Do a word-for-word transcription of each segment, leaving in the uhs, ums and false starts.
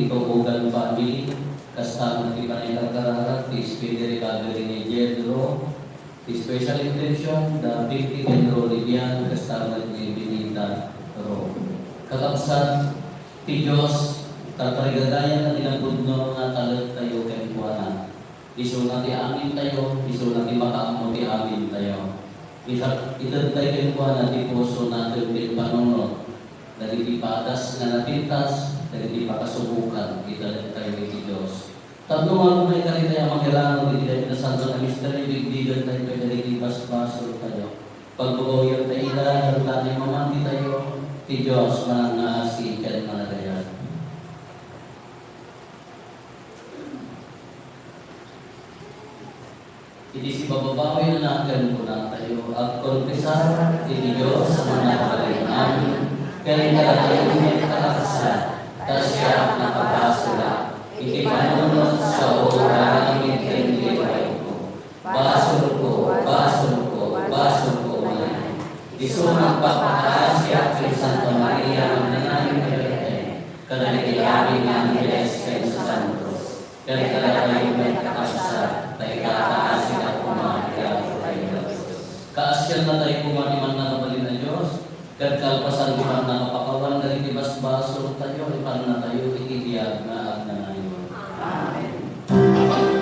Tubugan family, kasta met ti panangkarkararag ti speedy recovery ni Jedro, ti special intention da Pinky ken Rolly Bian, kasta met ni Benita Ro. Kakabsat, ti Dios, tartarigagayan ti napudno nga talektayo kenkuana. Isuna ti amintayo, isuna ti makaammo ti amintayo. Ita-, itedtay kenkuana ti pusona ken ti panunot dagiti padas nga napintas dagiti pakasubokan iti talektayo iti Dios. Tapno malumaykari tayo a mangiranod iti dayta a santo a misterio, bigbigen tayo pay dagiti basbasoltayo. Pagbabawientayo ida, idarutanay mamati tayo, ti Dios manangngaasi ken managayat. Iti sipababawilna ken kunatayo, agkonfesar iti Dios a Mannakabalin-amin, ken kadatayo met a kakabsat, ta siak nakabasolak iti panunot, sao, aramid ken iti baybay-ko. Basolko, basolko, basolko manen. Isu nga agpakpaasiak ken Santa Maria nga agnanayon iti Birhen, kadagiti amin nga angheles ken santos. Ken kadatayo met a kakabsat, ta ikataasidak koma ti Apotayo a Dios. Kaasiannatayo koma ti Mannakabalin a Dios, ket kalpasan ti pannakapakawan dagiti basbasoltayo, ipannatayo iti biag nga agnanayon. Amen.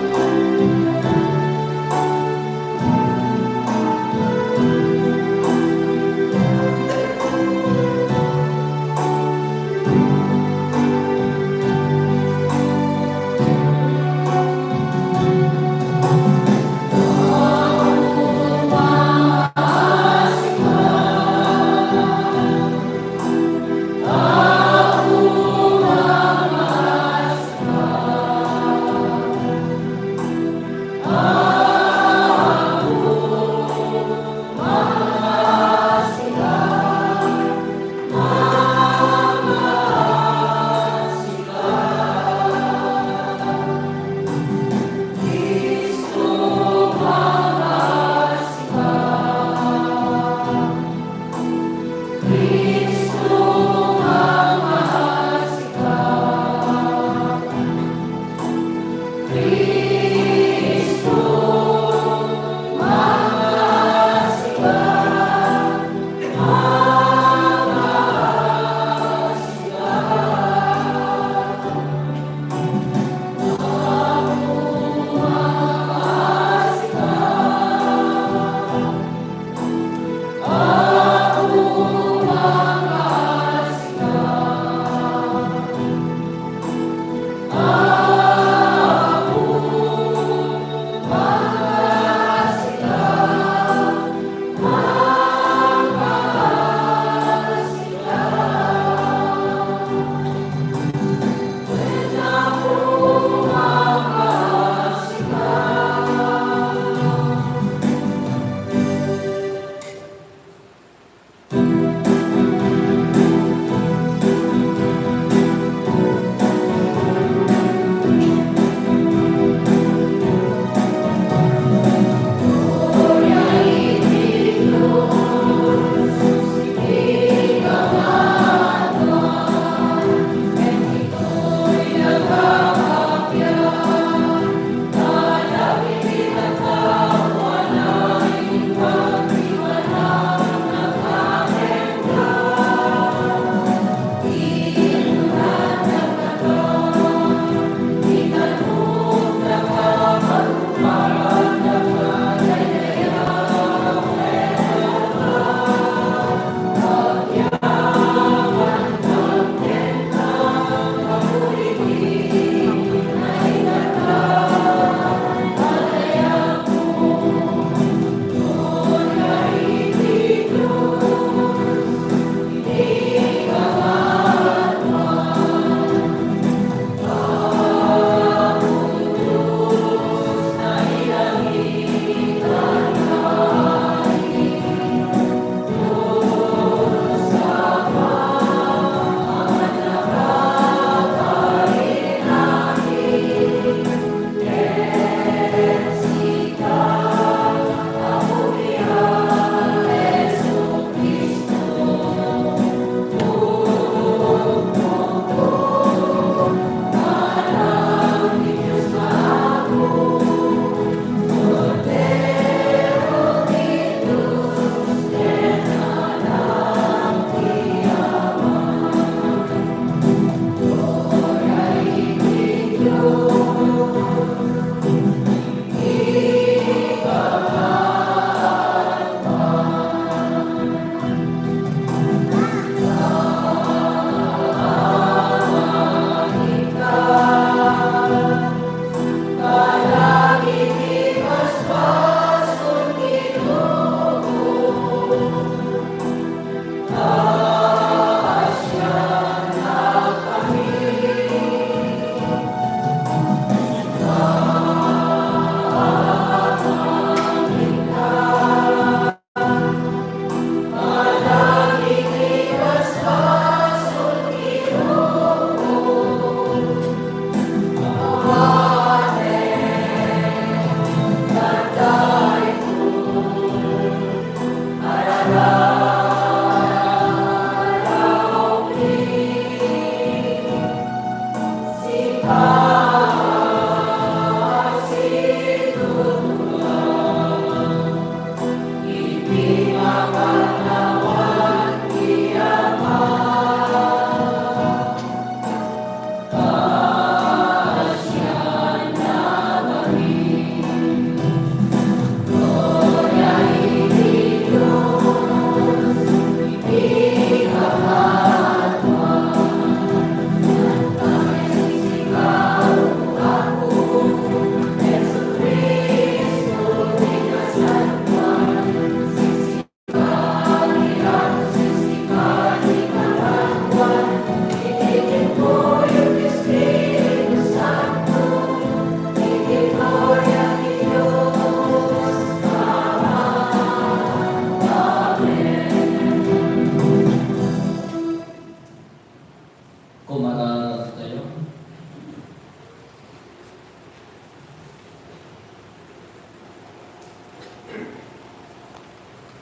Kumararag tayo.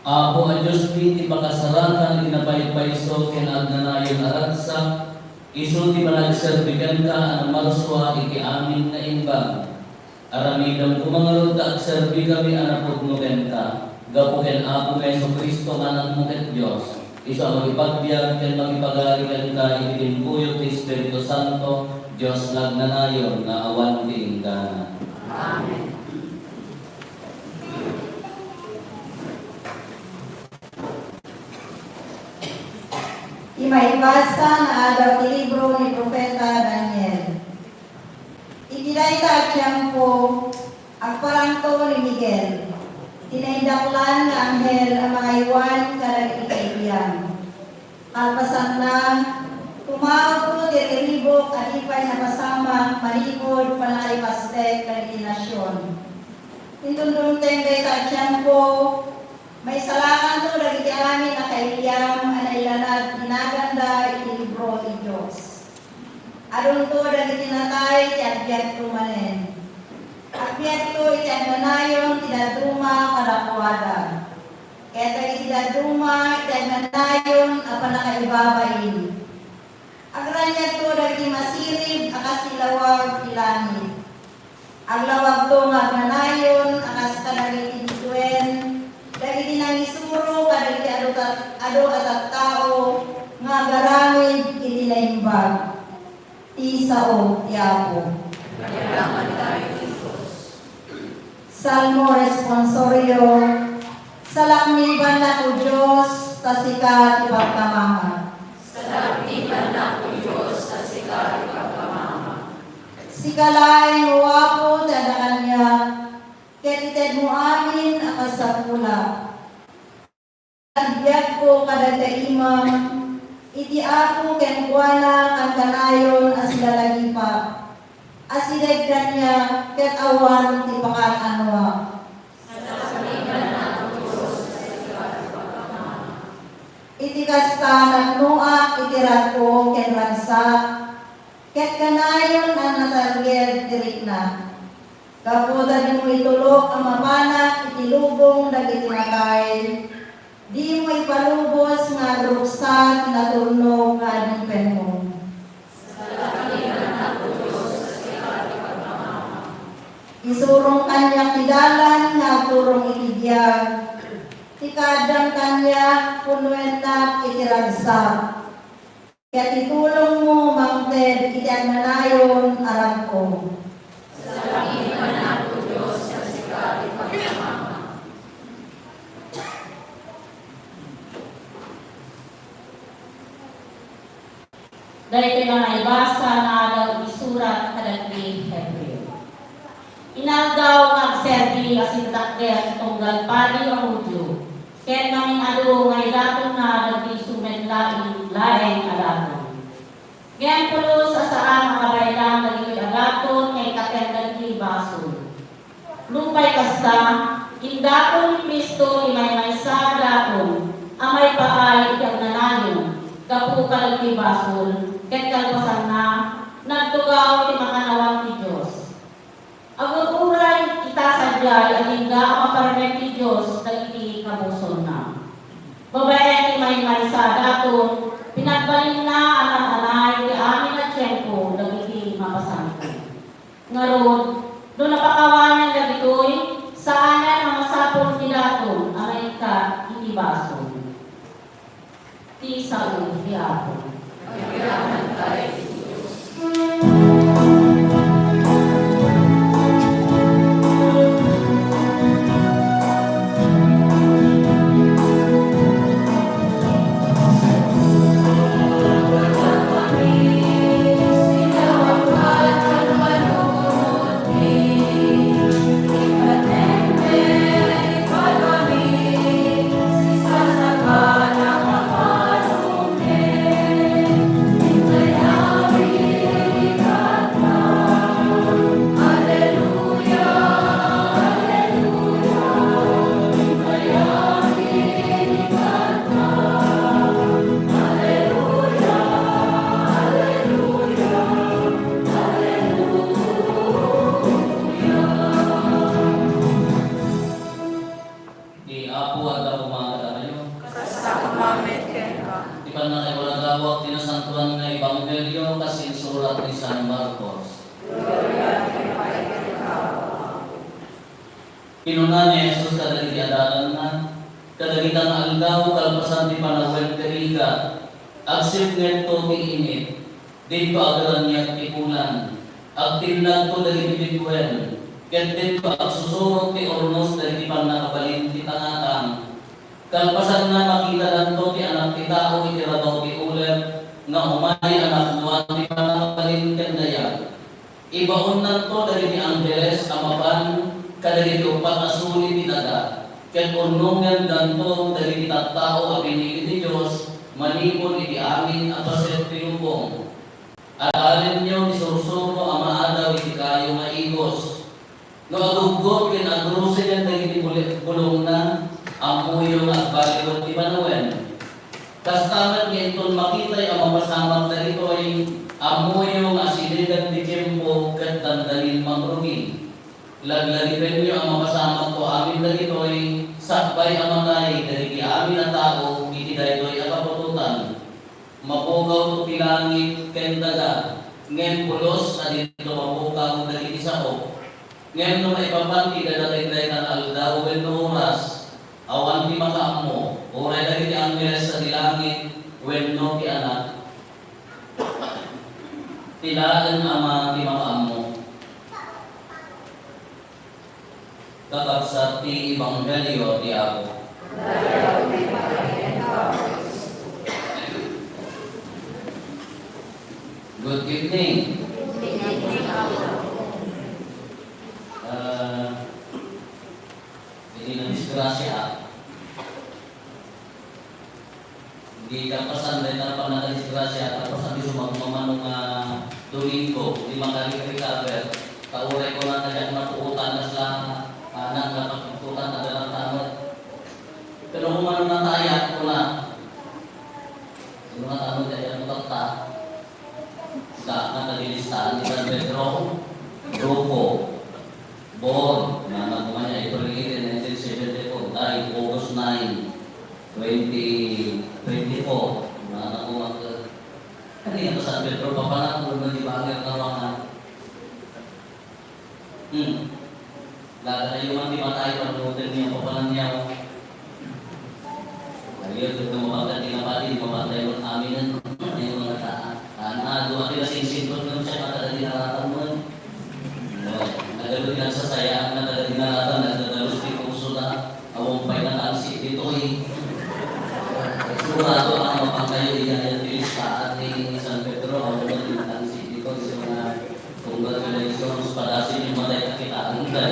Apo a Diosmi, ti pakasaratan iti napaypayso ken agnanayon a ragsak, isu ti panagserbi kenka a namarsua iti amin nga imbag. Aramidem koma ngarud ta agserbikami a napudno kenka, gapu ken Apomi a Jesu-Cristo nga Anakmo ket Dios, isu a mangipagbiag ken mangipagari kenka iti timpuyog ti Espiritu Santo, Dios nga agnanayon nga awan ti inggana. Amen. Ti maibasa nga adda iti libro ni Profeta Daniel. Iti dayta a tiempo, agparangto ni Miguel, ti naindaklan nga anghel a mangaywan kadagiti kailiam. Kalpasanna, tumawagto ti riribuk a di pay napasamak manipud pannakaibastek dagiti nasion. Inton dumteng dayta a tiempo, maisalakanto dagiti amin a kailiam a nailanad ti naganda iti libro ti Dios. Adunto dagiti natay ti agbiagto manen. Agbiagto iti agnanayon ti dadduma kadakuada, ket dagiti dadduma iti agnanayon a pannakaibabain. Agraniagto dagiti masirib a kas ti lawag ti langit. Aglawagto nga agnanayon a kas kadagiti diduen, dagiti nangisuro kadagiti adu tat-, adu a tattao nga agaramid iti naimbag. Ti sao ti Apo. Salmo responsorio. Salaknibannak, O Dios, ta sika ti pagkamamam. Salaknibannak, O Dios, ta sika ti pagkamamam. Sika laeng, O Apo, ti adda kaniak, ket itedmo amin a kasapulam. Agbiagko kadagiti imam, iti Apo kenkuana kankanayon a silalagipak. Asideg kaniak ket awan ti pakaan-anoak. Iti kasta, napnoak iti ragko ken ragsak, ket kanayon a natalged ti riknak. Gapu ta dimo itulok a mapanak iti lubong dagiti natay, dimo ipalubos nga agruksa ti naturnog nga adipenmo. Isurong kaniak ti dalan nga agturong iti biag, ti kaaddam kaniak punoennak iti ragsak. Ket ti tulongmo mangted iti agnanayon a ragko. Salaknibannak, O Dios, ta sika ti pagkamamam. Daytoy nga naibasa nga adda isurat kadagiti Hebreo. Inaldaw nga agserbi a sintakder ti tunggal padi a Judio, ken mangin-adu nga idatonna dagiti isu met laeng a daton. Ngem pulos a saan a kabaelan dagitoy a daton nga itakenda iti basol. Nupay kasta, indaton ni Cristo ti maymaysa a daton a maipaay iti agnanayon gapu kadagiti basol, ket kalpasanna, nagtugaw ti makannawan ti Dios. Agur-uray ita sadiay a dingga a maparmek ti Dios dagiti kabusorna. Babaen ti maymaysa a daton, pinagbalinna a naan-anay ti amin a tiempo dagiti mapasamak. Ngarud, no napakawanan dagitoy, saanen a masapul ti daton a maikkat iti basol. Ti sao ti Apo. Ti Apo adda koma kadakayo. Kasta koma met kenka. Ti pannakaibagawak ti Nasantoan nga Ebanghelio kas insurat ni San Marcos. Gloria kenka, Apo. Kinuna ni Jesus kadagiti adalanna, kadagita nga aldaw kalpasan ti panawen ti rigat, agsipngegto ti init, dinto agraniag ti ulan, agtinnagto dagiti bituen, ket dinto agsusurot ti urnos dagiti pannakabalin ti tangatang. Kalpasanna, makitadanto ti Anak ti Tao iti rabaw ti ulep nga umay a napnoan ti pannakabalin ken dayag. Ibaonnanto dagiti angheles a mapan kadagiti uppat a suli ti daga, ket urnongendanto dagiti tattao a pinili ti Dios manipud iti amin a paset ti lubong. Alaenyo ti sursuro a maadaw iti kayo nga igos. No aguggot ken agrusingen dagiti buli-, bulongna, ammoyo nga agbaliwen ti panawen. Kasta met nga inton makitay a mapasamak dagitoy, ammoyo nga asilegan ti tiempo ket dandanin mangrugi. Laglagipenyo a mapasamakto amin dagitoy, sakbay a matay dagiti amin a tao iti daytoy a kaputotan. Mapukawto ti langit ken daga, ngem pulos a dinto mapukaw dagiti sao. Ngem no maipapan ti idada ken dayta nga aldaw wenno oras, awan ti makaammo, uray dagiti angheles sadi langit wenno ti Anak. Ti laeng Ama ti makaammo. Kakabsat ti Ebanghelio ti Apo. Good evening. Ah, iti nadisgrasya, Di kalpasan dayta pannakadisgrasya, kalpasan ti sumagmamano nga Domingo, di makarecover. Ta uray kunana, diak napuotan, kasla anak nga napuotan, adda nagtammet. Pero kung ano na tayo, kuna. Sino nga tammet, kaya mo tatta. Sa nga taga-listahan ni San Pedro, Grupo, Bor, nga nagmamaya April eighteen, nineteen seventy-four, tayo August nine, twenty twenty-four, nga nagmamaya. Kanina pa San Pedro, papanak mo naman di ba ang mga Hmm. Dadayo man ti matay, pagmuten niya, papanan niya. Ayun, ket no mapatay ti napadi, mapatay met aminen. Ay, mga taa. Ana, adu ati nasingsinton nga siya, kada dinaratan mo. Nagadu ti nagsasayaan nga kada dinaratan, nagdadalus ti puso na, awan pay natangsi ditoy. Sigurado ang mapangkayo, iya, iya, ti listahan ni San Pedro, awan pay natangsi ditoy. So, nga, Congratulations, padasin yung matay kakitaan dyan.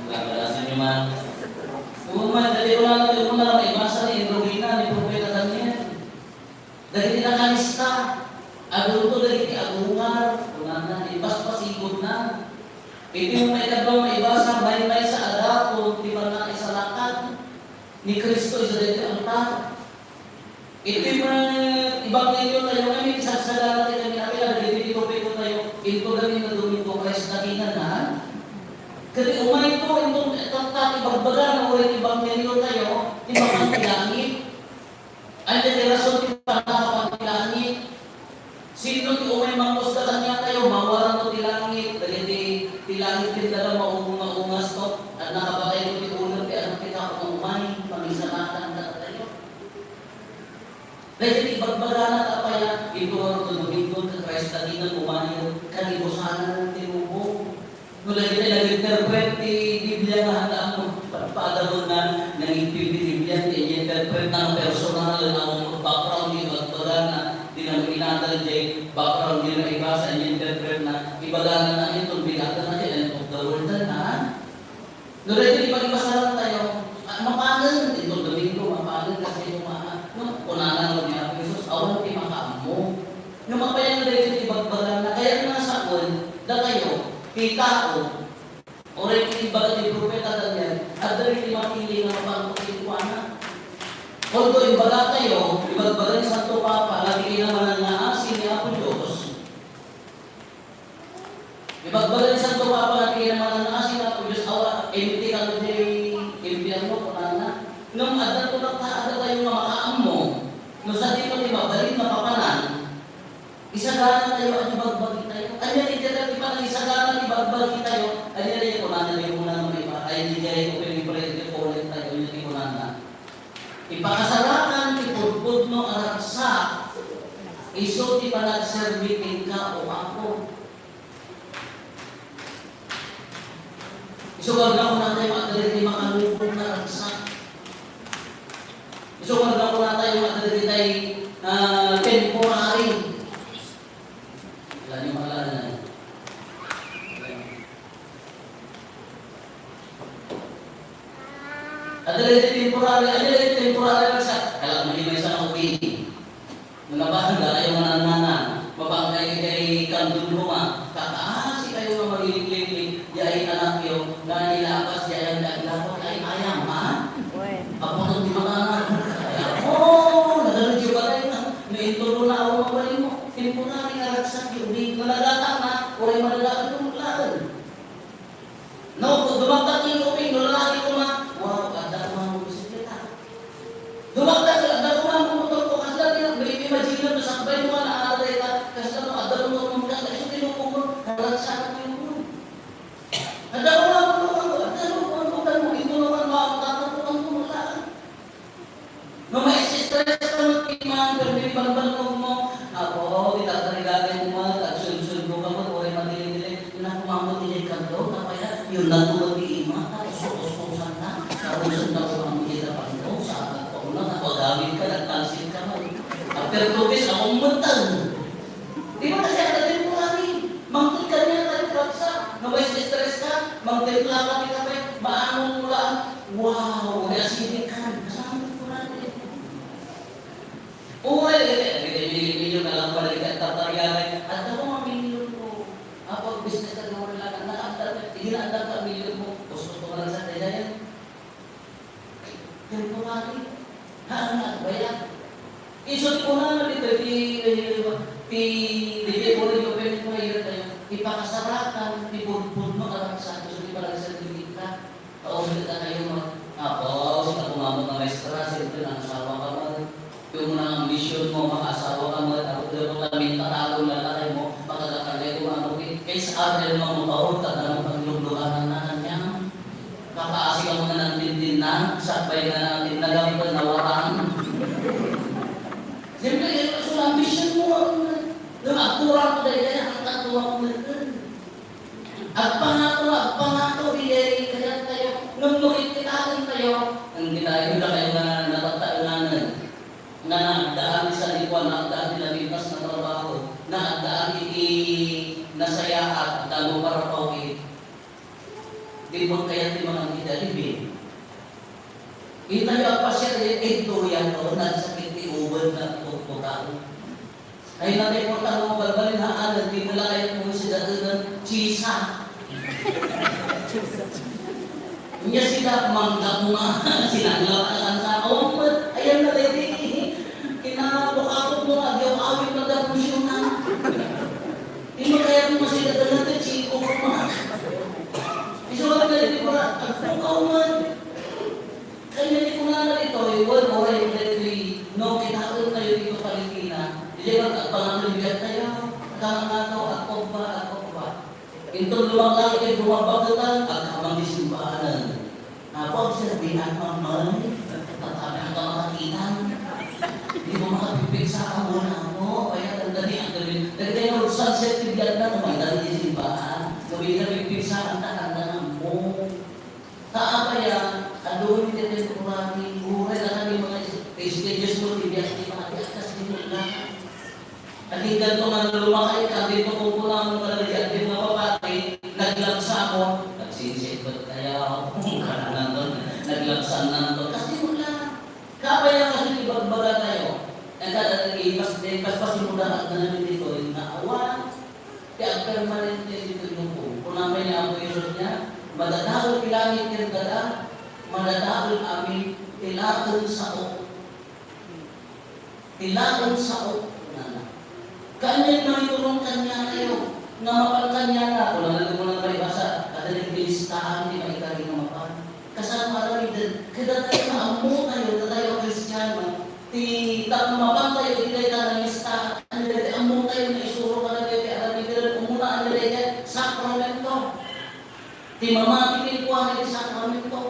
Padasin yung man. Kung man, dali ko lang, dali mo na lang maibasa ni Rowena, ni Propeta Daniel. Dagiti nakalista, adunto dagiti agungar, kunana, ipaspasigodna. Iti maikadua maibasa, maymaysa a daton ti pannakaisalakad ni Cristo isu daytoy altar. Iti met ebanghelio tayo nga minsagsaga ti kami, apila dagiti topiko tayo, intoda ni Domingo Christ na kinanaan. Ket umayto, inton tatta ti bagbaga nga uray ti ebanghelio tayo, ti mapan ti langit. Ania ti rason ti pannakapan ti langit? Sino ti umay mangusda kaniak tayo? Mawa langit ken daga maunga-ungas to, at nakabatay to ti ulo ti anak ti tao nga umay, pangisalakan kadatayo. Daytoy ti ibagbagana ta apay, inton Santo Domingo, ti Krais ti nagumay, kalibusanan ti lubong. No daytoy nag-interpret ti Biblia nga adda ammo, pa-, paadamon na, nangipil ti Biblia, ti in-interpret na personal, nga background ti ibagbagana, di na inadal jay background ti naibasa, in-interpret na, ibagana na inton bigatan na ti end of the world na. No, daytoy ti pagibasaratayo, ah, mapanen, inton Domingo, mapanen, kasi yung mga, no, kunana nga ni Apo Jesus, awan ti makaammo. No, mapayan na daytoy ti bagbagana, kayat nga sawen, datayo, ti tao, uray ti ibaga ti profeta Daniel, adda daytoy mapili nga mapanukot kenkuana. Although, imbagatayo, ibagbaga ni Santo Papa, nga di kinamanan nga asi ni Apo Dios, Ibagbaga ni Santo Papa nga ti kinamanan nga asi nga Apo Dios, awa, empty kano diay impierno, kunana. Ngem adda to, adda tayo nga makaammo. No sadino ti mabalin nga papanan, isagana tayo, ania bagbagi tayo. Ania ti diay ti panangisagana ti bagbagi tayo? Ania ti kunana, di mo na maipa-, ay, di diay ko pinipre-, di ko ulit tayo, ania ti kunana. Ipakasarakan ti pudpudno a ragsak, isu ti panagserbi kenka, O Apo. Isu nga kunatayo nga adda dagiti makalubong nga ragsak. Isu nga kunatayo nga adda dagiti, ah, temporary. Alam niyo, mga alam na. Adda dagiti temporary, adda dagiti temporary nga sa, kala mo, di may sa ubing. Nga ba, handa kayo nga nanana, mabangkay kay kandun ruma, kakaasi kayo nga magliliklik, di ay anak yo, nga nilapas, di ay ang naglapas, ay ayam, ha? Uy. Apo, nung di makanak. Oo, nagano di ba tayo na, naintulo na ako, mabalin mo, temporary nga ragsak, yung ubing, malagatan na, o ay malagatan yung laban. No, kung dumagdag yung ubing, no, lalaki ko ma, wow, adda ko nga bisikleta. Dumagdag, adda ko nga motor ko, kasla niya, may imagine mo, sakbay mo nga naaray ka, kasla mo, adda mo nga motor ka, kasi tinukong mo, kalat sa akin mo. Adda ko nga motor ko, adda mo, motor mo, ito naman, makakatapuan mo, wala. No, ma-stress ka met ti man, pero di banbannog mo. Apo, ti tatarigagan mo, agsunsunbo ka met, uray madili-dili. Naku, mamot ti diay kandok, apay, yun na tulog ti ima, tapos utos-utosan na. Tapos na ko mamot ti kandok, sa anak ko na, naku, agawid ka, nagpansin ka mo. After two days, ako umutang. Di ba kasi ang temporary? Mangkit ka niya, tayo, kapsa. No, ma-stress ka, mangtimpla ka, di ka pa, maano mo lang. Wow, may acidic ka. Kasama ko na rin. Uray, eh, eh, eh, milyon-milyon na lang pala yung tatarian, eh. At ako, mga milyon ko. Ako, business na gawin lang. Nakaandar, hindi na andar ka, milyon mo. Gusto ko na lang sa kaya yan. Temporary. Haan nga agbayag. Isu ti kunana ditoy ti, ti, ti, ti, ipakasarakan ti pudpudno a ragsak, isu ti panagserbi kenka. Kausarita kayo, ma-, Apo, sika ko nga maestra, siyempre, naasawa ka man. Yung mga ambisyon mo, makaasawa ka man, tapos yung mga minta talo na tayo mo, makagakagay ko nga, ano, eh, H R L mo, mo, kahon, tatanong pang lugluganan na kanya. Makaasi ka mga nagtintinnan, sakbay nga natin, nagawin ka nawaran. Siyempre, yun, so, ambition mo, ano, nung agkurang ko dahil kaya, ang katuwa ko na yun. Agpangato, agpangato, iyay, kaya tayo, nung makikitakan tayo, ang ginayon na kayo nga natataenganan, nga nagdaan sa likuan, nagdaan ti napintas na trabaho, nagdaan iti nasayaat, damo para pauwi. Di mo kaya ti mga iti alibin. Intayo a pasyat, eh, ito yan, oh, nagsakit ti uban na tuktukan. Ay, natay ko tang mo balbalin, ha, anan, di mo lang kayo kung si Datunan, chisa. Nya sida, mangga mo nga, sinangla ka lang sa, oh, ayan na, dahil, kinakapukapok mo nga, di ako awit magdapusyon na. Di mo kaya kung masila, dala, te, chiko ko, ma. Isu ka na, di ba? Agpukaw man. Kaya di ko nga na ito, yung word or yung delivery, no, kitaon kayo dito Palestina. Di ba, pag pangalan niya tayo, tama nga to, at pagba, at pagba. Inton lumanglang iti bumabbaketan, agkamang ti simbaanan. Apo, agserbiak, Ma'am, may. Tatabang ka makakitan. Di mo makapigpigsa ka muna, Apo. Kaya tanda ni, ang gabi, nagdayag sunset ti biag na, kumandan ti simbaan. Gabi na pigpigsa, kanta, kanta, Apo. Ta apay a, adu ti temporary, uray na kami mga is-, stages mo, ti biag ti pati, at kas di mo lang. Agingganto nga lumakay ka, dito kung kunam mo talaga di agdin nga papati, naglagsa mo, nagsinsipet kaya ako, kung kanangan doon, naglagsan na to, kasi mo lang. Kapay ang kasi ibagbaga tayo, ang kada ipas, ipas, ipas mo lahat na namin dito, yung naawa, ti agpermanente dito yung po. Kung namin niya ang Jesus niya, madadaol ti langit yung dada, madadaol amin ti laeng sao. Ti laeng sao, kunana. Kanian mangitulong kaniatayo, nga mapan kaniana, kunana, kunana, maibasa, adda dagiti listahan ti maikari nga mapan. Kasano aramiden? Kadatayo nga ammotayo, datayo a Kristiano, ti tapno mapantayo iti dayta nga listahan, ania dayta ammotayo nga isuro kadagiti aramiden, umuna, ania dayta sakramento. Ti mamati kenkuana iti sakramento.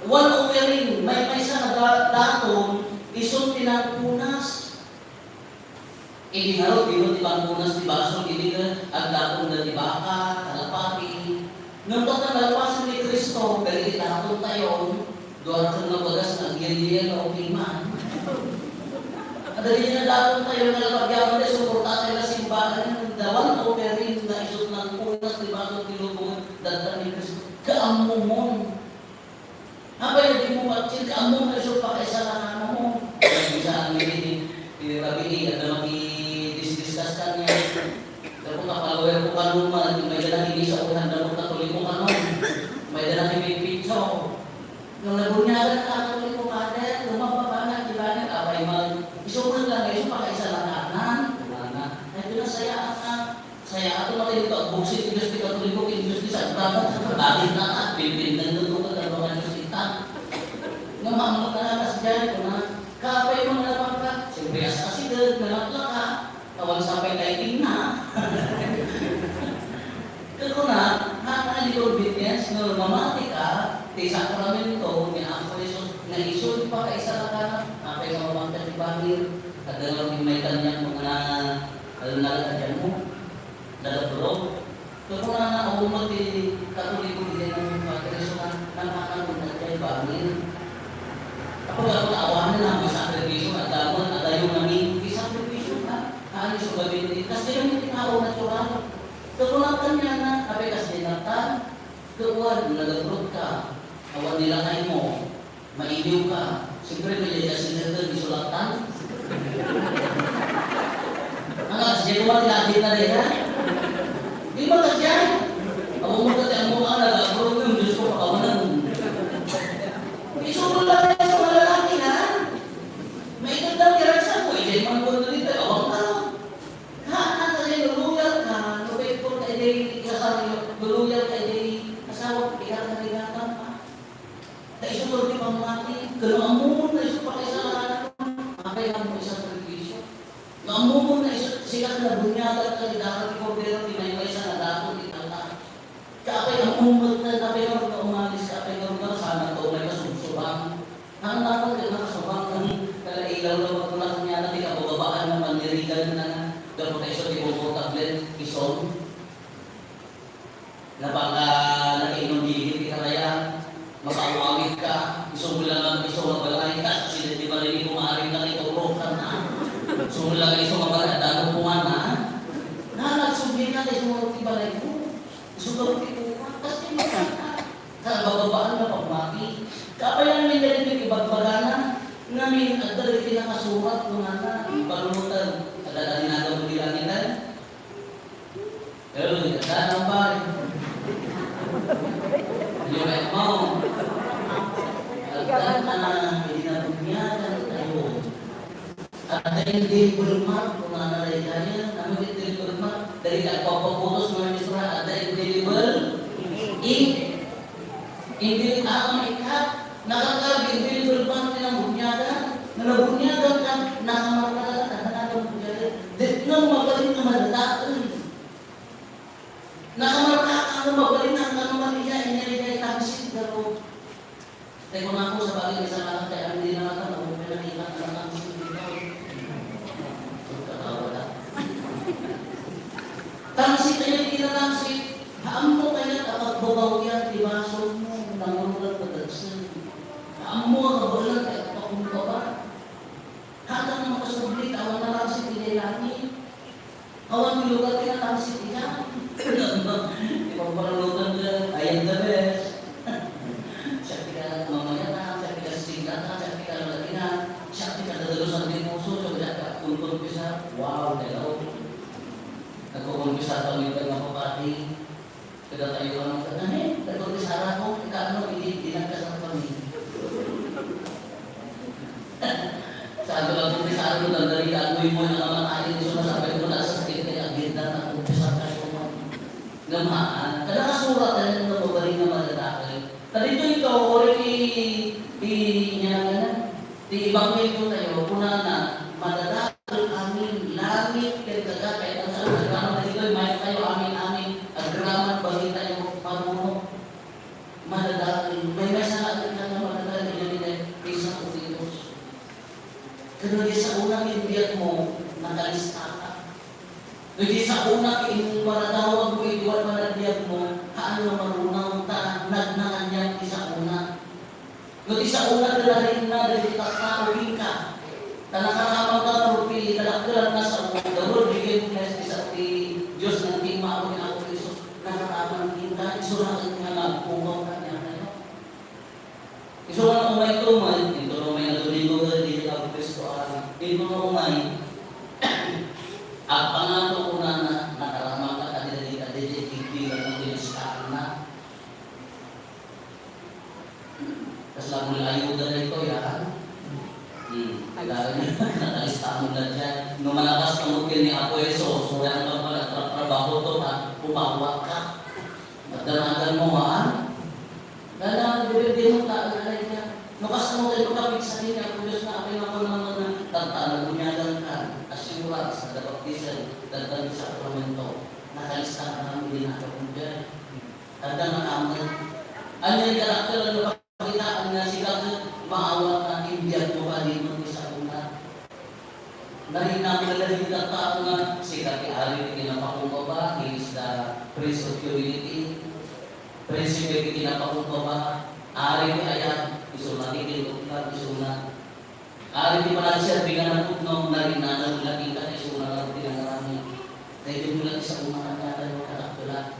One offering, maymaysa nga da-, daton, isu ti nangpunas. Idi ngarud, dino ti pangpunas ti basol, idi nga agdaton da ti baka, kalapati. Ngem ta nalpasen ni Cristo, dagiti daton tayo, dua ken nga bagas nga agyelyelo, piman. Dagiti nga daton tayo, kalapati, awan tayo suporta tayo nga simbahan, the one offering nga isu ti nangpunas ti basol ti lubong, dattan ni Cristo. Kaammomon. Apay, di mo patsil, kaammom nga isu pakaisalakanan mo. Bisan ni, ni Rabi, adda makidisdiskas kaniak. Gapu ta follower ko kanon man, mayda na kini sa uhan, damo Katoliko kanon. Mayda na kini picture. Nung nabunyagan ka, Katoliko, Father, lumabas ka na, di ba, apay, mag-, isu man lang, isu pakaisalakanan. Kumana, ay, pinasayaan ka. Sayaat, matay ito, agbuksit ti Dios ti Katoliko, ti Dios ti Santa, bakit na ka, pinpindan na ito, kadagiti Dios ita. Nga maamot na nga, kasdiay, kuna, kaapay mo nga napagka, siyempre, as-asideg, nalaklaka, awan sapay kay tingna. Kakuna, ha, ha, di convenience, no, mamati ka, ti sakramento, ni Apo Jesus, nga isu ti pakaisalakanan, apay nga mamati ti bangir, kadagiti maytan niya, mga, ano na, kadyan mo. Nagapuro. Kunana, awan met ti Katoliko, di na mo Katoliko, nga nakakanunat kay bangin. Apo, apo, awanen ang mga sakripisyo, at damon, at ayun namin, di sakripisyo ka. Ano sa gabi ni, kasi yung tao natural. So, kung ang kanya na, apay kas dinatan, kuwan, nagabrot ka, awan nila kayo mo. Mailiw ka. Siyempre, may ligas nga ito, isulatan. Ang alas diyan, kumatilagin na rin, ha? Di ba, kasi yan? Ako mo kasi ang mukha, nag-abroad yung Diyos ko, pakawalan. Isuro lang tayo sa mga lalaki, ha? May ganda ang kirasa ko, eh, diyan man po ito dito, awang ka. Ha, ha, kasi luluyal ka, lupit po ka, eh, kasal, luluyal ka, eh, asawa, ikaw na rin ang pampa. Ta isu ti pammati, ken no ammom nga isu pakaisalakanan, apay nga ammom isakripisyo. No ammom nga isu, sika ti nabuniagan ken ti dara ti Kordero ti maymaysa nga daton iti altar. Kaapay nga ammom met, apay nga umalis, kaapay nga sana to may kasubsubang. Ang dapat nga nakasubang, ang kalailawlaw, at wala kanya na ti kababaan nga panirigan na gapu ta isu ti komportable, ison. Napaka-, nakainom di, di ka kaya, makaawangit ka, isu mo lang ang isu nga balay, ta sila di marinig kung maaring nakitulog ka na. Isu mo lang ang isu nga balay, at damo po nga na. Na, nagsubli ka, isu mo ti balay mo. Isu ka mo ti kuha, kasi makita. Sa bababaan na pagmati. Kapayan mi nga di ibagbagana, ngamin, adda di nakasurat, kung ana, panunutan, adda na dinagaw di langitan. Pero nagkadaan ang pare. Yung ay mo. Agdan na, hindi na bunyagan tayo. At indelible mark, kung ano na kaya, ano yung indelible mark? Dahil nagpapaputos ng isra, at indelible ink. Hindi, ah, ang ikat, nakakarga, indelible mark din ang bunyagan. Na nabunyagan ka, nakamarka ka, nakamarka ka. Di, nang magaling ka, madadaan. Nakamarka ka nga mabalin ang ano Maria, inyay tangsit garo. Tay kunako, sabagay, may salamat tay amin di nakakita, o may nakita, ang tangsit dito. Katawa na. Tangsit, ayaw di na tangsit. Haammo kayat a pagbabawian ti basolmo, nangulo lang pagdagsen. Haammo a kabaelan ti agpakumbaba. Haanka nga makasubli, ta awan natangsit idiay langit. Awan ti lugar ti natangsit idiay. Ipagparanutan ka, I am the best. Siak ti ka mamayatan, siak ti ka sisinggatan, siak ti ka lalakinan, siak ti kadadalusan ti puso, siak ti agkonkonfesar. Wow, hello. Nagkokonfesar kami nga mapapati. Kadatayo ano, "Ay, nagkonfesar ako, ikaw ano, hindi, hindi nagkasarap kami." Saan ko lang konfesar mo, dandali ka, amoy mo, yung naman ayon, so, masabi ko na sa sakit, kaya agenda na konfesar kayo mo. Nga maan, kada kasurat, ano, nga babaling nga madadakil. Kadito ito, ori ti, ti, niya, ano, ti ebanghelyo tayo, kunana, madadakil amin, langit, ken daga, kaya ang saan, agraman na dito, may tayo, amin, amin, agraman, bagi tayo, marunong, madadakil, may may saan, ang kanya, madadakil, niya, niya, isa ko dito. Pero di sa una, yung biyak mo, nakalista ka. Iti saona ti impanadawag mo iti wan-, panagbiag mo, haan nga marunong ta nagnakanyan ti saona. No ti saona ti narinna dagiti tattao kenka, ta nakaraman ka nga ruppi, kadakkelan nga sao, the world became flesh, ti sa-, ti Dios nga timmao ni Apo Jesus, nakaraman kenka, isu laeng nga nagpukaw kaniak. Isu nga umayto met, inton umay nga Domingo ket dika Apo Cristo ari. Inton umay, agpangato kunana, nakaraman ka kadi dagita daydiay kigbigan nga pinastaanna. Kasla mo nga ayuda daytoy, ha? Hmm. Kailangan niya, nakalista mo na dyan. No manakas ka mo ken ni Apo Jesus, wala ka pala tra-, trabaho to, ha? Umawat ka. Magdanagan mo, ha? Dala, depende mo ta, alay ka. No, kas-, ano tayo kapigsa din, Apo Diyos, na apay nga ako naman na tagtaan, bunyagan ka, assurance, kada baptism, kada sakramento, nakalista ka namin din ako kung dyan. Tanda nga naman. Ano yung karakter, ano ba, pakitaan nga sika, maawat na, imbiyak mo pa din mo, isa ko na. Narinna mo na dagiti tattao nga, sika ti ari ti kinapakumbaba, he is the Prince of Humility, Prinsipe ti kinapakumbaba, Ari ti ayat, isuna ti kinuklag, isuna. Ari ti panagserbi nga napudno, narinna mo na kita, isuna nga ti nangaramid. Daytoy mo na ti sa umakan nga tayo kataktulan.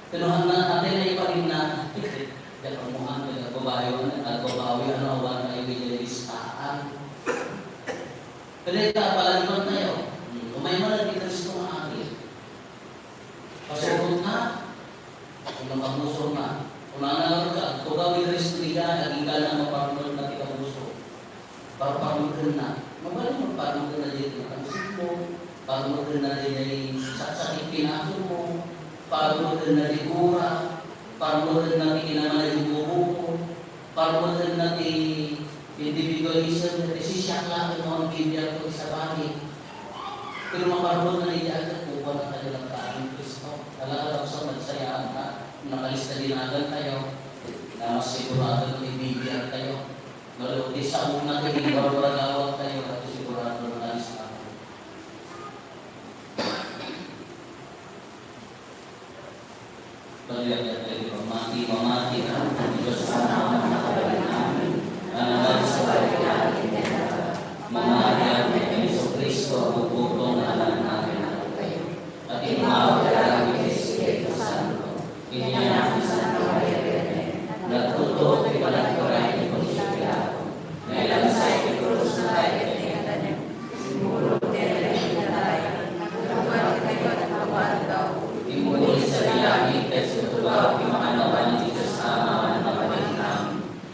Pero hanggang atay na iparinna, diak ammoan, nagbabawi, nagbabawi, ano, awan kayo, may listaan. Pero ita, palagipan tayo. Hmm, umay man ang Kristo nga agil. Pasurot na, kung mapagmusor na. Kung nanangarot ka, tugaw ni Kristo ni Gana, aging ka na maparunod na ti kabuso. Parparunod na. Mabalin mo, parunod na di napansin mo. Parunod na di satsakit pinaso mo. Parunod na di gura. Parunod na di kinaman na yung bubo mo. Parmeken na ti individualism, ti sisiak laeng nga agbibiag ko ti sabali. Pero maparmeken na iti agkukuan a kanilang kaayong Kristo. Ala, ala, sa nagsayaan ka, nakalista dinagan tayo, na mas sigurado nga ibibiag tayo. Lalo, ti sao na ti barbaragawag tayo, at sigurado nakalista tayo. Paglagyat iti pamati, mamati ka, Dios, a nakabalin amin. Nananabsat iti amin. Mamati amin ken Jesu-Cristo, a bugbugbugtong nga anak namin. At immawat iti Espiritu Santo. Inyana ti Santa Maria Birhen, nagtultugaw ti panagturay ni Poncio Pilato. Nailansa iti krus, natay iti ngatanem. Simmurot iti natay. Nagawid iti kadakuada. Immuli sadi langit, ket tutugaw ti makannawan iti Dios Ama a Mangpakaitam.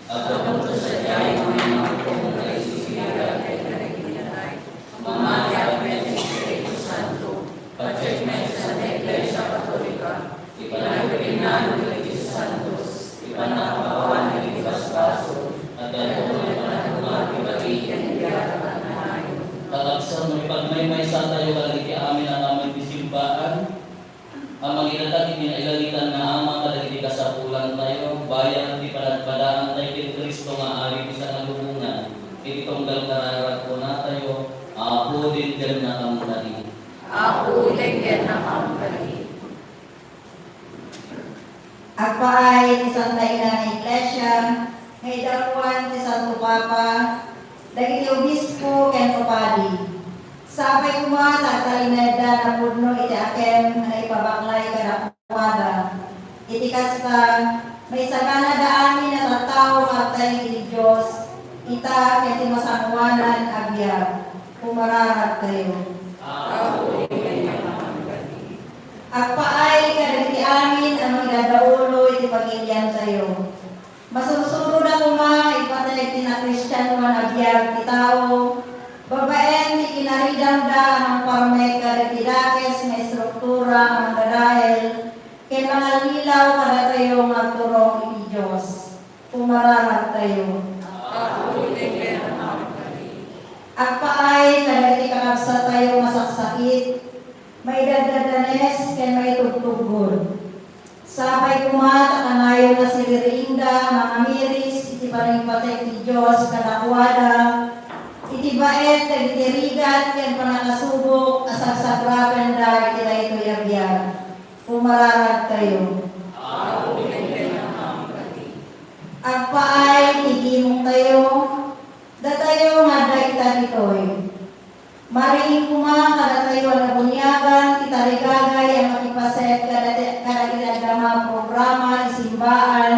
Aggapunto sadiay nga mangngegko nga isusubli iti natay. Mamati amin iti Espiritu Santo. Patiekmi ti Santa Iglesia Katolika. Ti panagbibinnaan dagiti santos, ti pannakababawan dagiti basbasol, ket ti panagtungpal ti bagi ken biag a kanayon. Kakabsat, no ipagmaymaysa tayo kadagiti amin a namen ti simbaan, A mangidadak iti nailangitan nga Ama kadagiti kasapulantayo, bayat ti panagpadaantayo ken Cristo nga Ari ti sangalubongan, iti tunggal kararag kunatayo, Apo, denggannakam kadi. Apo, denggannakam kadi. Agpaay ti Santa Ina nga Iglesia, nga idapuan ti Santo Papa, dagiti obispo ken papadi. Sapay koma ta agtalinaedda napudno iti akem nga naipabaklay kadakuada. Iti kasta, maisaganada amin a tattao nga agtaeng iti Dios, ita ken ti masangoanan a biag. Pumararagtayo. Agpaay kadagiti amin a mangidadaulo iti pagiliantayo. Masursuroda koma ipateg ti nakristianoan a biag ti tao, babaen ti kinaridangda a mangparmek kadagiti dakes nga estruktura a mangdadael ken mangallilaw kadatayo nga agturong iti Dios. Pumararagtayo. Agpaay kadagiti kakabsattayo nga saksakit, maidadadanes ken maitugtuggol. Sapay koma ta kanayon a siririingda a mangamiris iti panangipateg ti Dios kadakuada, iti baet dagiti rigat ken pannakasubok a sagsagrakenda iti daytoy a biag. Pumararagtayo. Agpaay ti gimongtayo, datayo nga adda ita ditoy. Mariing koma kadatayo a nabuniagan ti tarigagay a makipaset kadati-, kadagiti dadduma a programa ti simbaan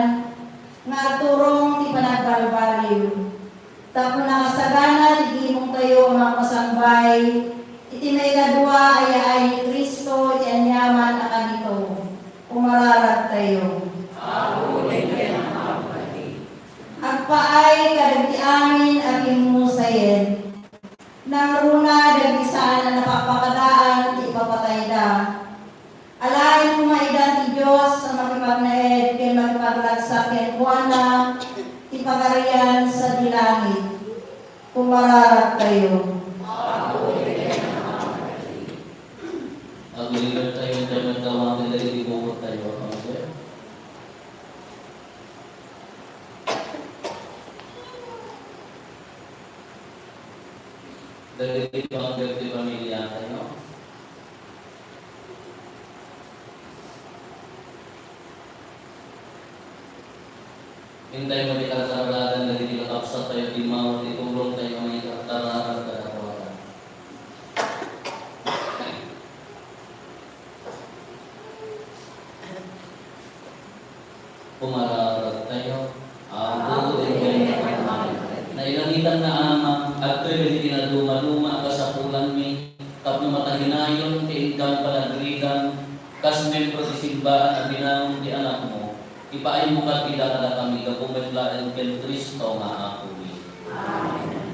nga agturong ti panagbalbaliw. Tapno nakasagana ti gimongtayo a mangpasangbay iti maikadua a yaay ni Cristo iti aniaman a kanito, pumararagtayo. Agpaay kadagiti amin a bimmusayen. Nangruna dagiti saan a napakpakadaan ti ipapatayda. Alaen koma ida ti Dios a makipagnaed ken makipagragsak kenkuana ti Pagarian sadi langit. Pumararagtayo. Agulidantayo, intay met dawatan dagiti bukottayo, Panginoon. Dagiti panggep ti pamiliatayo. Intay met ti karkararagan dagiti kakabsattayo, timmawa ti tulongtayo nga ikarkararag kadakuada. Pumararagtayo. Apo, denggen. Nailangitan nga Ama, adtoy dagiti nadumaduma a kasapulanmi, tapno mataginayon ti inkam panagridam, kas membro ti simbaan a binangon ti Anakmo, ipaaymo kadida kadakami gapu met laeng ken Cristo nga Apomi. Amen.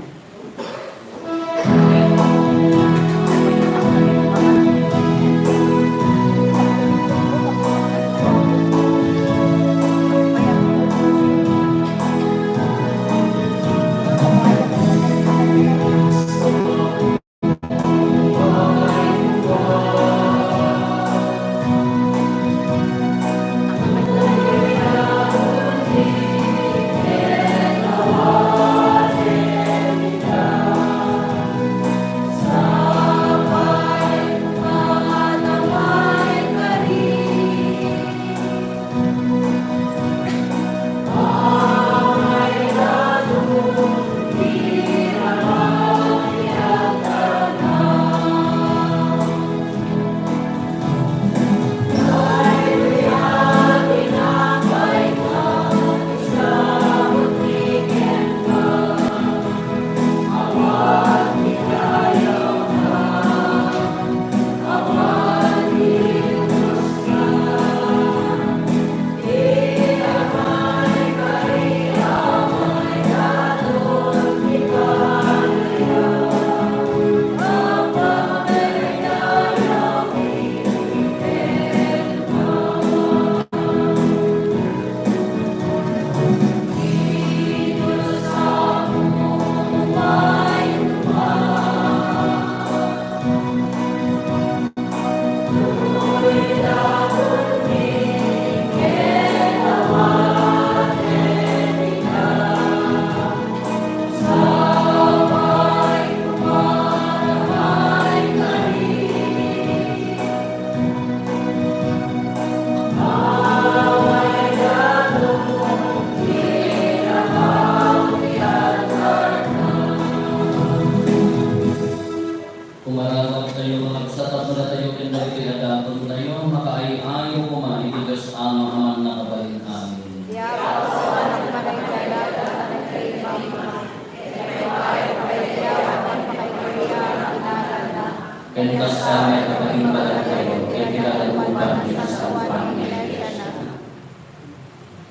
Sana ipapagimbalan kayo, ket kilala mo kami sa pamilya.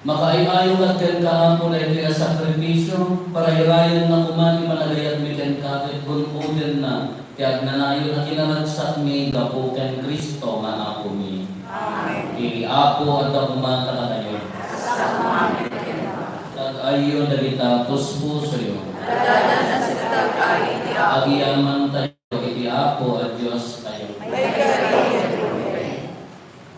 Makaay-ayo ket kenka, Apo, daytoy a sakrifisio, parayrayenna koma ti panagayatmi kenka, ket kun-odenna ti agnanayon a kinaragsakmi gapu ken Cristo nga Apomi. Amen. Iti Apo adda koma kadakayo. Tag-ayyo dagita puspusoyo. Agyamankami iti Apo a Diostayo.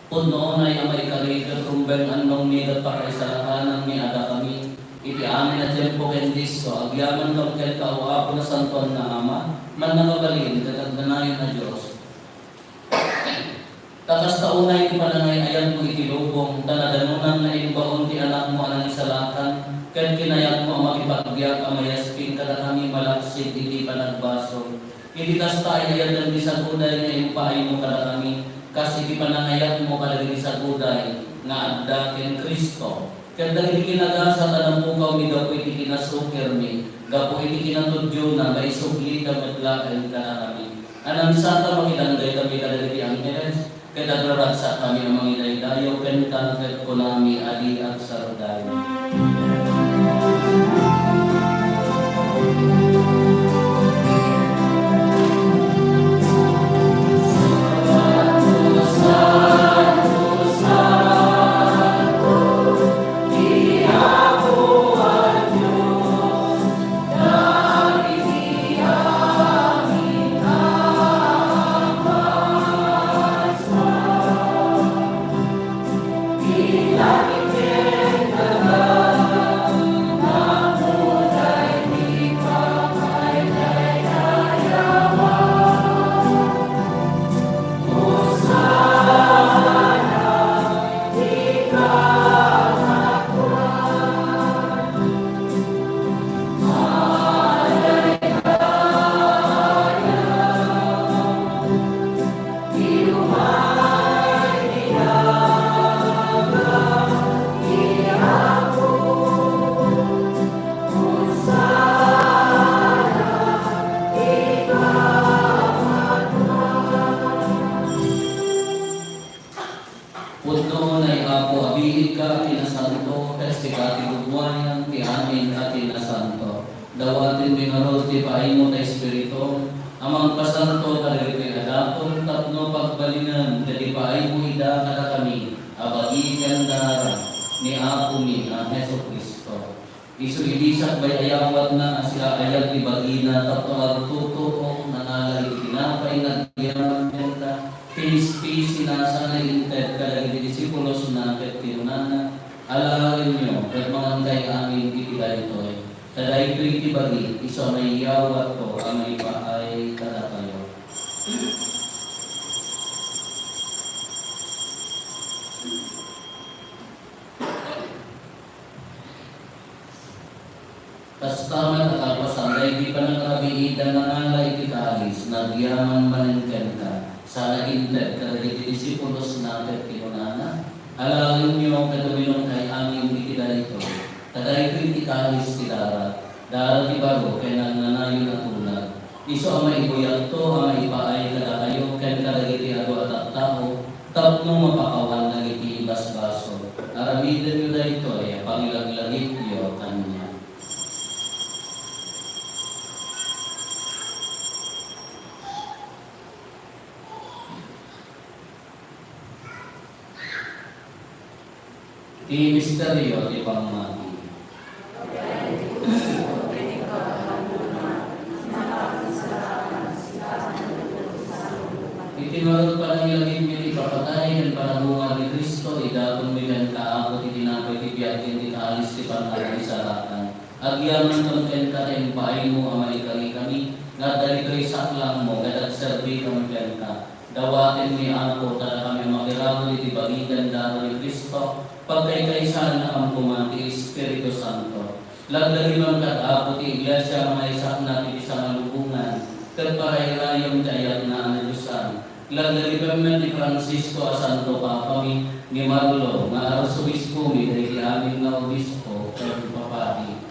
Pudno unay a maikari ket rumbeng annongmi ket pakaisarakannami a dakami iti amin a tiempo ken disso, agyamankami kenka, O Apo, nasantoan nga Ama, mannakabalin ket agnanayon a Dios. Ta kasta unay ti panangay-ayatmo iti lubong, ta nadanonan nga imbaon ti Anakmo a Nangisalakan, ket kinayatmo a makipagbiag a mayaskin kadakami malaksid iti panagbasol. Iti kasta, ay-ayatem ti saguday nga impaaymo kadakami, kas iti panangayatmo kadagiti saguday nga adda ken Cristo. Ket dagiti kinagasat a napukawmi gapu iti kinasukirmi, gapu iti kinatudiona, maisublitem met laeng kadakami. Anam saka makidanggay kami kadagiti angheles, ket agraragsakami a mangidaydayaw kenka, ket kunami a di agsardeng. Pudno unay, Apo, a biigka a kinasanto, ket sika ti gugmoayan ti amin a kinasanto. Dawatenmi ngarud ti paaymo ta Espiritu a mangpasanto kadagitoy a dakon tapno pagbalinen ket ipaaymo ida kadakami a bagi ken dara ni Apomi a Jesu-Cristo. Isu idi sakbay a yawatna a siaayat ti bagina tapno agtutuok, nangala iti tinapay, nagyaman kenka, pinispisina, sana inted kadagiti disipulosna ket kinunana, "Alaenyo ket mangankay amin iti daytoy, ta daytoy ti bagi isu a naiyawatko a maipaay kadakayo." Kasta met a kalpasan daydi panagrabiida, nangala iti kalis, nagyaman manen kenka, sana inted kadagiti disipulosna ket kinunana, "Alaenyo ket uminumkay amin iti daytoy, ta daytoy ti kalis ti dara, dara ti baro ken agnanayon a tulag. Isu a maibuyatto a maipaay kadakayo ken kadagiti adu a tattao tapno mapakawan dagiti ibasbasol. Aramidenyo daytoy a pangilaglagipyo kaniak." Ti misterio ti pammati. Iti ngarud panangilagipmi ti ipapatay ken panabunga ni Cristo, idatonmi kenka, Apo, ti tinapay ti biag ken ti kalis ti pannakaisalakan. Agyamankami kenka ta impaaymo a maikarikami, nga dagitoy saklangmo ket agserbikami kenka. Dawatenmi, Apo, ta dakami a makiraman iti bagi ken dara ni Cristo, pagkaykaysaannakami koma ti Espiritu Santo. Laglagipem ket, Apo, ti Iglesia nga maisaknap iti sangalubongan, ket parayrayem ti ayatna a nadiosan. Laglagipem met ni Francisco a Santo Papami, ni Marlo nga Arsobispomi, daydi amin nga obispo ken papadi.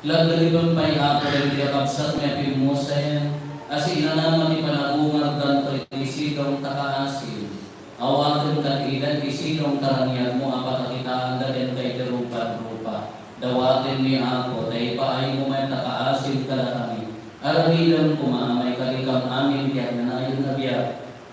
Laglagipem pay, Apo, dagiti kakabsatmi a pimmusen, A sinanama ti panagungardanto iti silong ta kaasim. Awaten kad ida iti silong ta raniagmo a pakakitaanda kenka iti rupadrupa. Dawatenmi, Apo, ta ipaaymo met a kaasim kadakami. Aramidem koma a maikari kam amin ti agnanayon a biag.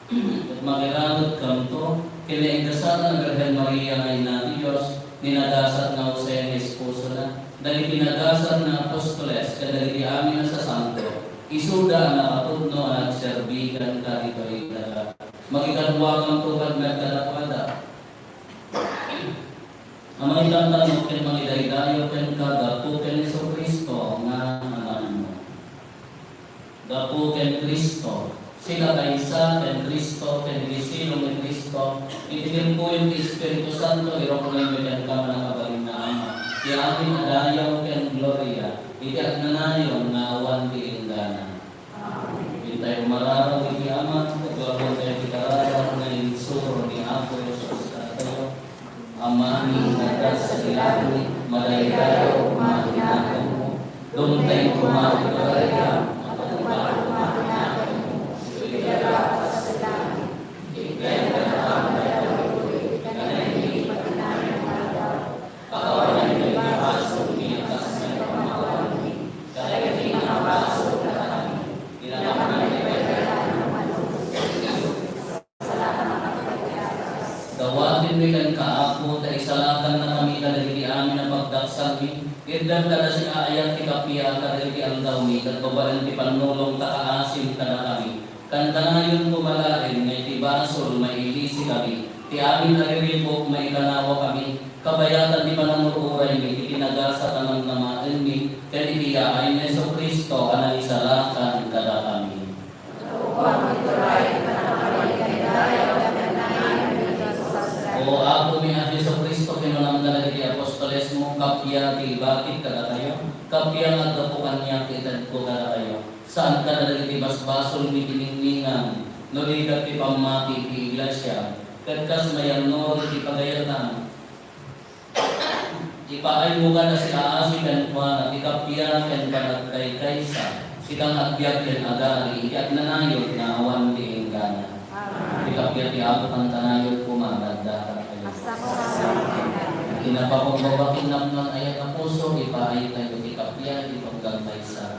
Ket makiramedkamto ken naingasatan a Birhen Maria nga Inna ti Dios, ni nagasat nga Jose nga esposona, dagiti nagasat nga apostoles, ken dagiti amin a sasanto, isuda a nakapudno a nagserbi kenka ditoy daga. Makikaduakamto kad met kadakuada. A mangitantanok ken mangidaydayaw kenka gapu ken Jesu-Cristo nga Anakmo. Gapu ken Cristo, sika kaysa ken Cristo, ken iti silong ni Cristo, iti tiempoyo ti Espiritu Santo, iruknoymi kenka, Mannakabalin nga Ama, ti amin a dayaw ken gloria, iti agnanayon nga awan ti inggana. Intayo mararaw iti Ama, ket gapuan tayo ti kararag nga insuro ni Apo Jesus kadatayo. Amami nga adda sadi langit, madaydayaw koma ti naganmo. Dumteng koma ti pagariam, matungpal koma ti naganmo. Iti daga ket sadi langit. Itdem kadakami daytoy, iti kanayon ti paginayon nga aldaw. Pakawanenmi ti basolmi a kas iti pamakawanmi kadagiti nakabasol kadakami. Dawatenmi kenka, Apo, ta isalakannakami kadagiti amin a pagdaksanmi. Itdem kada siaayat ti kappia kadagiti algawmi, ket babaen ti pannulong ta kaasim kadakami. Kankanayonko malaen nga iti basol, mailisikami. Ti amin a riribuk, maikanawakami. Kabayatan ti panangur-uraymi, iti nagasat a namnamaenmi, ken iti yaay ni Jesu-Cristo a nangisalakan kadakami. O Apomi a Jesu-Cristo, kinunam kadagiti apostolesmo, kappia ti ibakik kadakayo, kappia nga aggapu kaniak ti itedko kadakayo. Saan kadagiti basbasolmi ti ningngingan, no diak ti pammati iti iglesia, ket kas mayannur iti pagayatan. Ipaaymo kada siaasi kenkuana ti kappia ken panagkaykaysa, sika nga agbiag ken agari iti agnanayon nga awan ti inggana. Amen. Ti kappia ti Apo, kankanayonko nga agdakar kayo. Iti napakumbaba ken napnoan a yat a puso, ipaaytayo ti kappia iti tunggal maysa.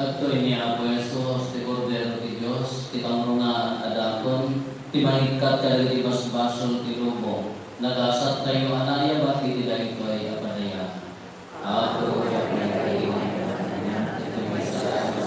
Adtoy ni Apo Jesus, ti Kordero ti Dios, ti pangrunaan a dakon, ti mangikkat kadagiti basbasol ti lubong. Nagasattayo a naiyabat iti daytoy a padayakan. Apo, diak nagkaiwan iti maysa a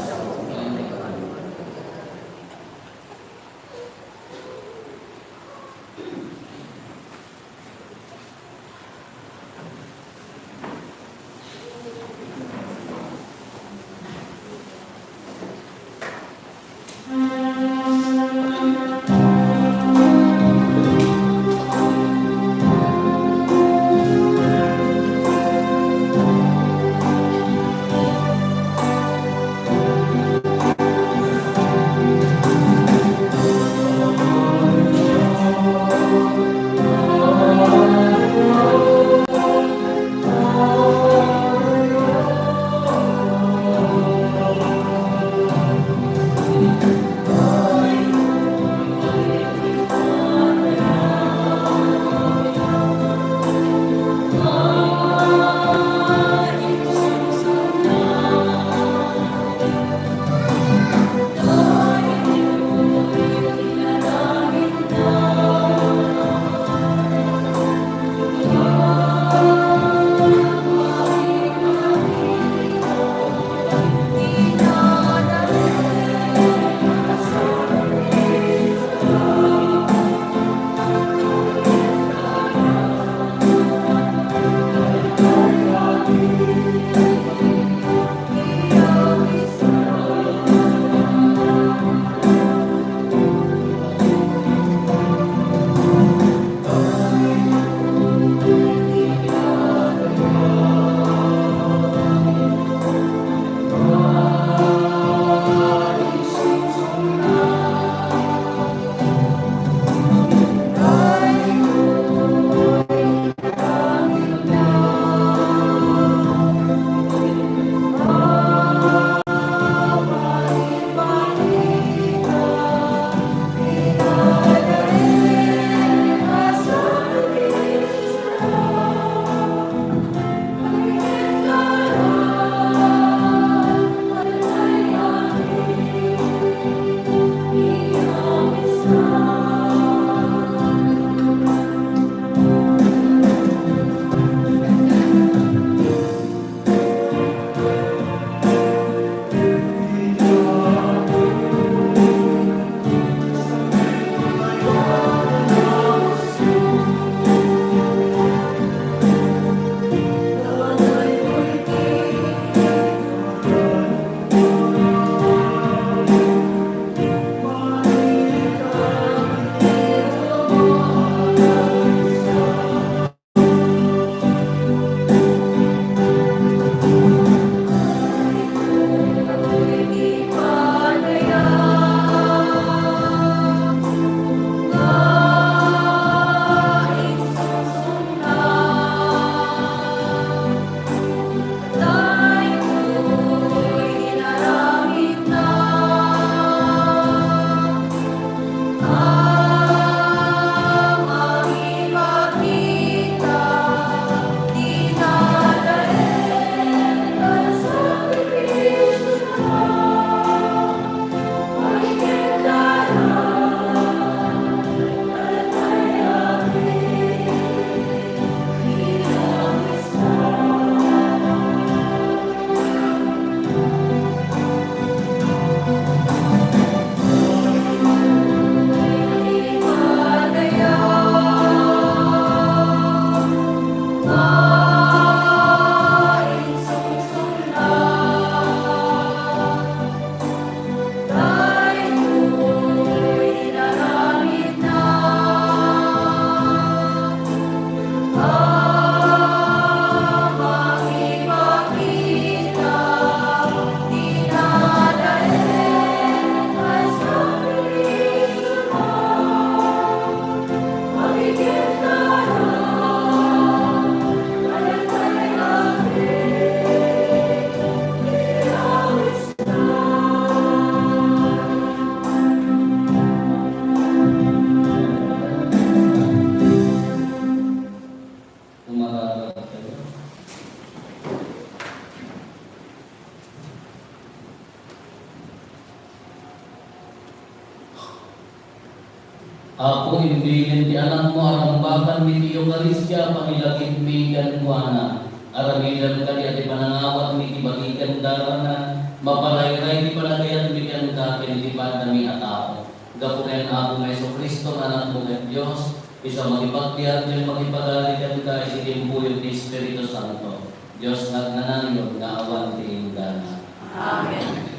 Apo, imbigen ti Anakmo a rambakan iti Eukaristia, panilagipmi kenkuana. Aramidem kadi a ti panangawatmi iti bagi ken darana, maparayray ti panagayatmi kenka ken iti paddami a tao. Gapu ken Apomi a Jesu-Cristo nga Anakmo ket Dios, isu a makipagbiag ken makipagali kenka iti timpuyog ti Espiritu Santo, Dios nga agnanayon nga awan ti inggana. Amen.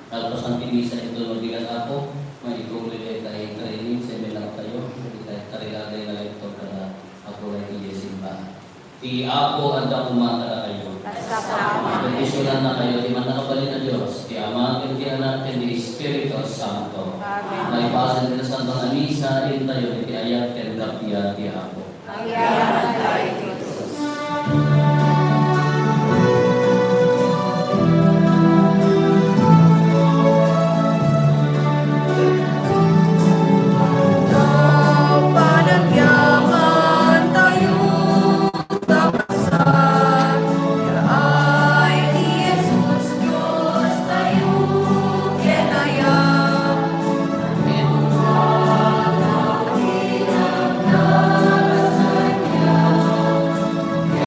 Kalpasan ti misa iti mabigat, Apo, maituloy dayta training, seminartayo, dayta tarigagay nga laiton kada Apo, dayta simbahan. Ti Apo adda koma kadakayo. Bendisyonannakayo ti Mannakabalin a Dios, ti Ama, ken ti Anak, ken ti Espiritu Santo. Amen. Maipasen ti Nasantoan a Misa, intayo iti ayat ken kappia ti Apo. Agyamankami,